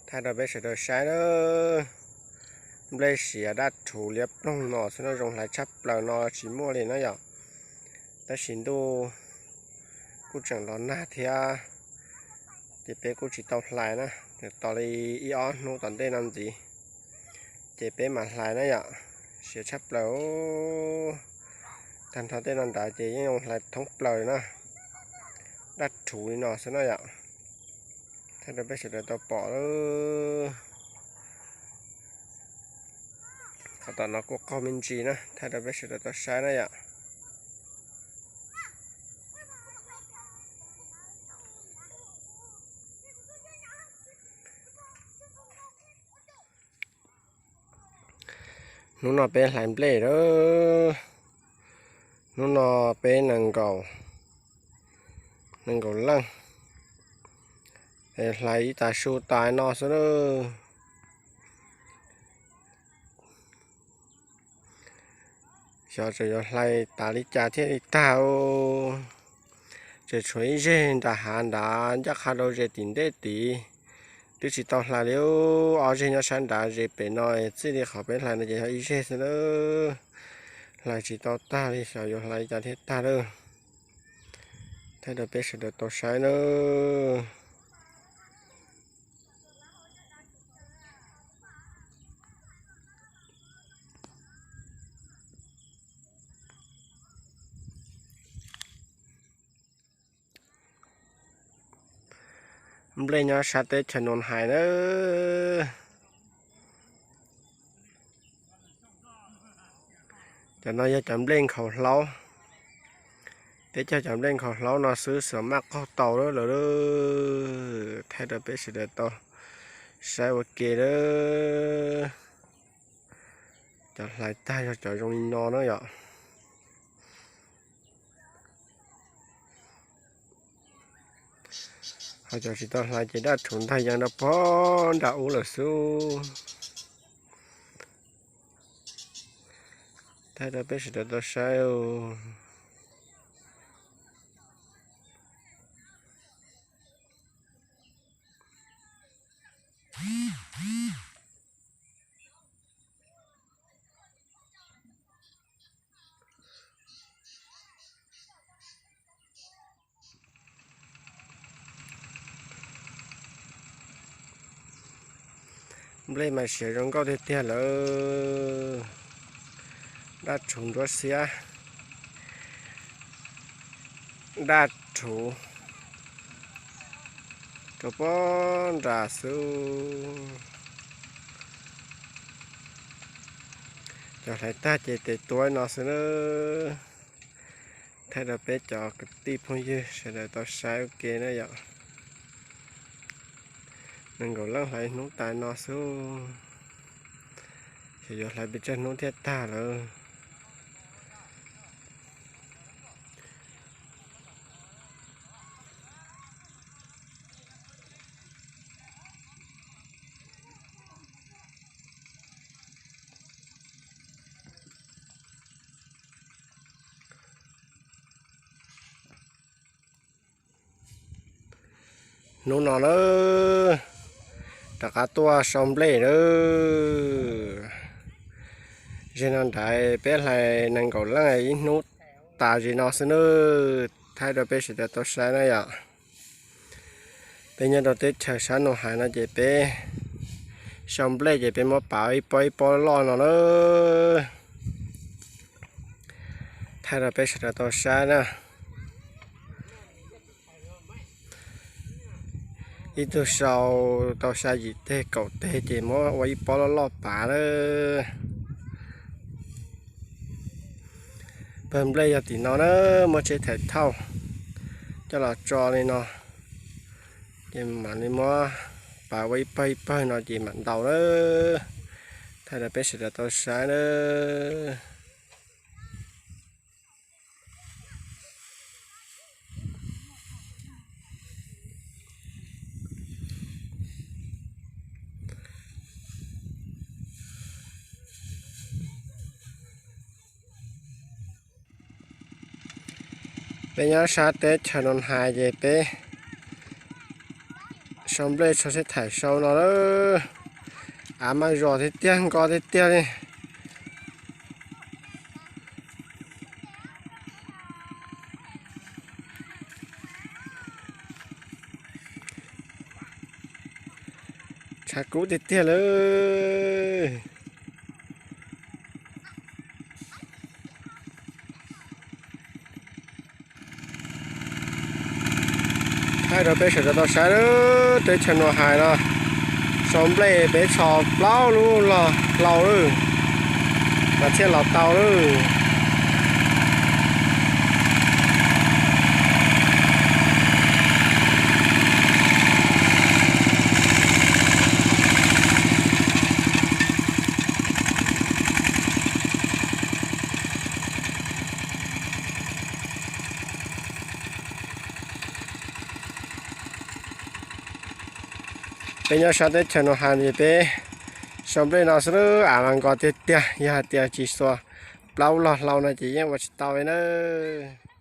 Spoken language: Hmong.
Thaij rau peb sawv daws saib na, nplej siav daj rhuv liab ploog no xwb no, zoo hlais tshaj plaws no tsis muaj li na yom. Tab sis ntuj kuj tseem los nag thiab, ces peb kuj tsis tau hlais na, tos li ib ob hnub tom ntej no ntxiv ces peb mam hlais na yom. Siav tshaj plaws, tag nrho tej no nrad ces yeej hlais thoob plaws na, daj rhuv li no xwb na yom. Thaij rau peb sawv daws tau pom lawm. Qhov tom no kuj qaug me ntsis na, thaij rau peb sawv daws tau saib na yom. Hnub no peb hlais nplej lawm. Hnub no peb nees nkaum, nees nkaum leej, hlais ib tas su tas no xwb na. Xyov tseem yuav hlais tas li cas thiaj li tag. Tseem tshuav ib zeg nram hav nrad ncaj qha rau ze tim ntej tid, twb tsis tau hlais li. Ob zeg nyob sab nrad ze pem no, txij li qhov peb hlais no ces yog ib zeg xwb na. Hlais tsis tau tag li, xyov yuav hlais li cas thiaj tag lawm. Thaij rau peb sawv daws tau saib na. Nplej nyob sab teb chaws Nus Hais na. Cov no yog cov nplej nkhaus hlaub. Peb cog cov nplej nkhaus hlaub no xwb xwb maj qaug tau lawm. Thaij rau peb sawv daws tau saib ua ke lawm. Cov hlais tag yog cov zoo li no na yom. Ho cov tsis tau hlais ces daj rhuv ntag yeej rau pog nram ub lawm xwb. Thaij rau peb sawv daws tau saib. Nplej mas siav zoo nkauj tiag tiag lawm. Daj rhuv nruab xiab, daj rhuv rau pog nram xwb. Cov hlais tag ces tes tuab no xwb na. Thaij rau peb cov kwv tij phooj ywg sawv daws tau saib ua ke na yom. Nees nkaum leej hlais hnub tas no xwb, xyov yuav hlais pes tsawg hnub thiaj tag lawm. Hnub no na, rov qab tuaj sau nplej lawm. Zeg no nrad peb hlais nees nkaum leej ib hnub tas zim no xwb nawb. Thaij rau peb sawv daws tau saib na yom. Peb nyob rau teb chaws sab Nus Hais no ces peb sau nplej ces peb muab pav ib pob ib pob loj no na. Thaij rau peb sawv daws tau saib na. Ib tug sau tau xya yim teg kaum teg ces muab ua ib pob loj loj pav lawm. Pawg nplej yog tim no na, muab tsheb thauj thauj coj los tso li no, ces mam li muab pav ua ib pawg ib pawg no ces mam ntaus lawm. Thaij rau peb sawv daws tau saib na. Peb nyob sab teb chaws Nus Hais ces peb Sau nplej sau seb thaim sau no lawm. Av mas zom tiag tiag, nkos tiag tiag li. Tshav kub tiag tiag lawm. Thaij rau peb sawv daws tau saib lawm, teb chaws Nuam Hais no sau nplej peb tso plaub lub log hlau lawm, mas thiaj los tau lawm. Peb nyob sab teb chaws Nuam Hais ces peb sau nplej no xwb, av mas nkos tiag tiag, yog hais tias tsis xuas plaub log hlau no ces yeej ua tsis tau li nawb.